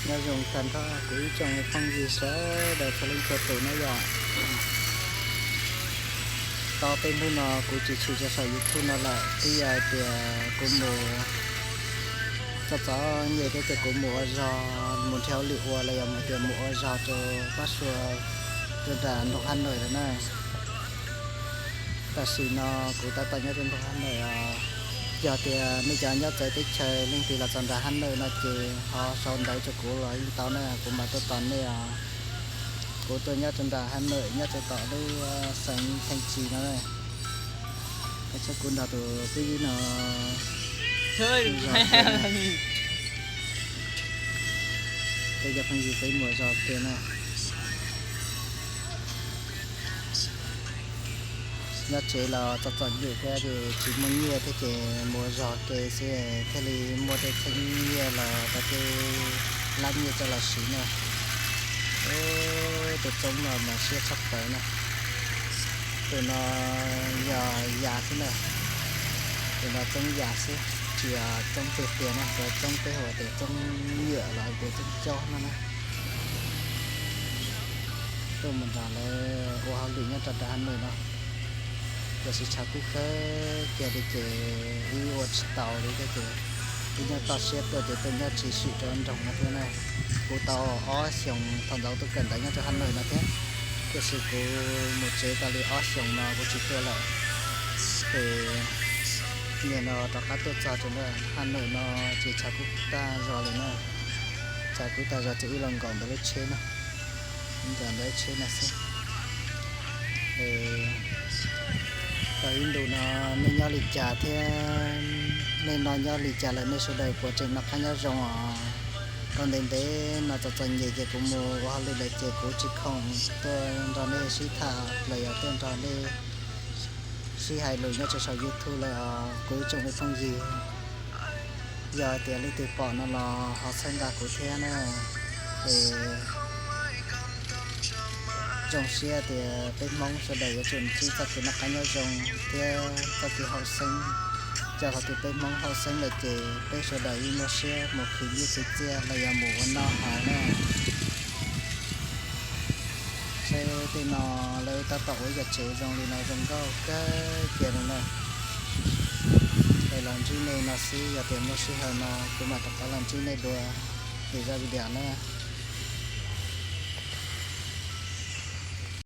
Nyob zoo tag nrho kuv ib tsoom phooj ywg sawv daws txhua leej txhua tus na yom. Tau peb hnub no kuv tsis tshwm rau saum YouTube no lawm, twb yog hais tias kuv mus txom txom nyem thiab ces kuv mus ua zog, mus nrhiav hauj lwm ua los yog hais tias mus ua zog rau pab sua rau nram nroog Hab Nawm lawm na. Tam sim no kuv tab tom nyob rau nroog Hab Nawm os. Yog tias nej cov nyob txawv teb chaws leej twg los txog nram Hab Nawm no ces ho sau ntawv rau kuv los yeej tau na, kuv mam tuaj tos nej os. Kuv tuaj nyob rau nram Hab Nawm, nyob rau tom lub xeev Theej Tsis no. Koj saib kuv nrog tus pib no, tej yog phooj ywg peb mus zog tiag na. Nyob tsev los txom txom nyem thiab ces tsis muaj nyiaj thiab ces mus zog ke xwb thiaj li muaj tej txheeb nyiaj los tau tej lab nyiaj coj los siv na. Tus txoob no mas siab tshaj plaws na. Tus no yog yas xwb na. Tus no txoob yas xwb, tsis yog txoob tiag tiag na, cov txoob peb hu tias txoob nyuam los tias txoob caub no na. Tuaj mus nrog lawv ua hauj lwm nyob rau nram Hab Nawm no, tiam sis tshav kub kawg kiag li ces wb ua tsis tau li thiab ces wb nyob toj siab tuaj ces tuaj nyob tsis swm rau nroog no thiab na. Kuv tau ob xyoos thaum ntawd tuaj kawm ntawv nyob rau Hab Nawm no thiab, tiam sis kuv mus tsev tau li ob xyoos no kuv tsis tuaj lawm. Ces niaj no rov qab tuaj txog rau nram Hab Nawm no ces tshav kub tag zog li na. Tshav kub tag zog ces wb los nkaum ntawm lub tsheb na, nkaum ntawm lub tsheb no xwb. Tau ib ntus no nej nyob li cas thiab nej no nyob li cas lawm, nej sawv daws puas tseem noj qab nyob zoo os? Tau ntev ntev no txom txom nyem ces kuv mus ua hauj lwm lawm ces kuv tsis khoom tuaj nrog nej sib tham los yog tuaj nrog nej sib hais lus nyob rau saum YouTube lawm os kuv ib tsoom phooj ywg. Yog hais tias leej twg pom no los ho txhawb nqa kuv thiab na. Es zoo siab tias peb Hmoob sawv daws yuav tsum ntsib txoj kev noj qab nyob zoo thiab txoj kev haum xeeb. Cov thaum twg peb Hmoob haum xeeb lawm ces peb sawv daws yeej muaj siab mus khwv nyiaj khwv txiaj los yog mus ua noj haus na. Saib tej no lawv tab tom ua ib co tsev zoo li no zoo nkauj kawg kiag li na. Es los ntsib nej no xwb, yog tias muaj sij hawm no kuv mam rov qab los ntsib nej dua lwm zaj video na.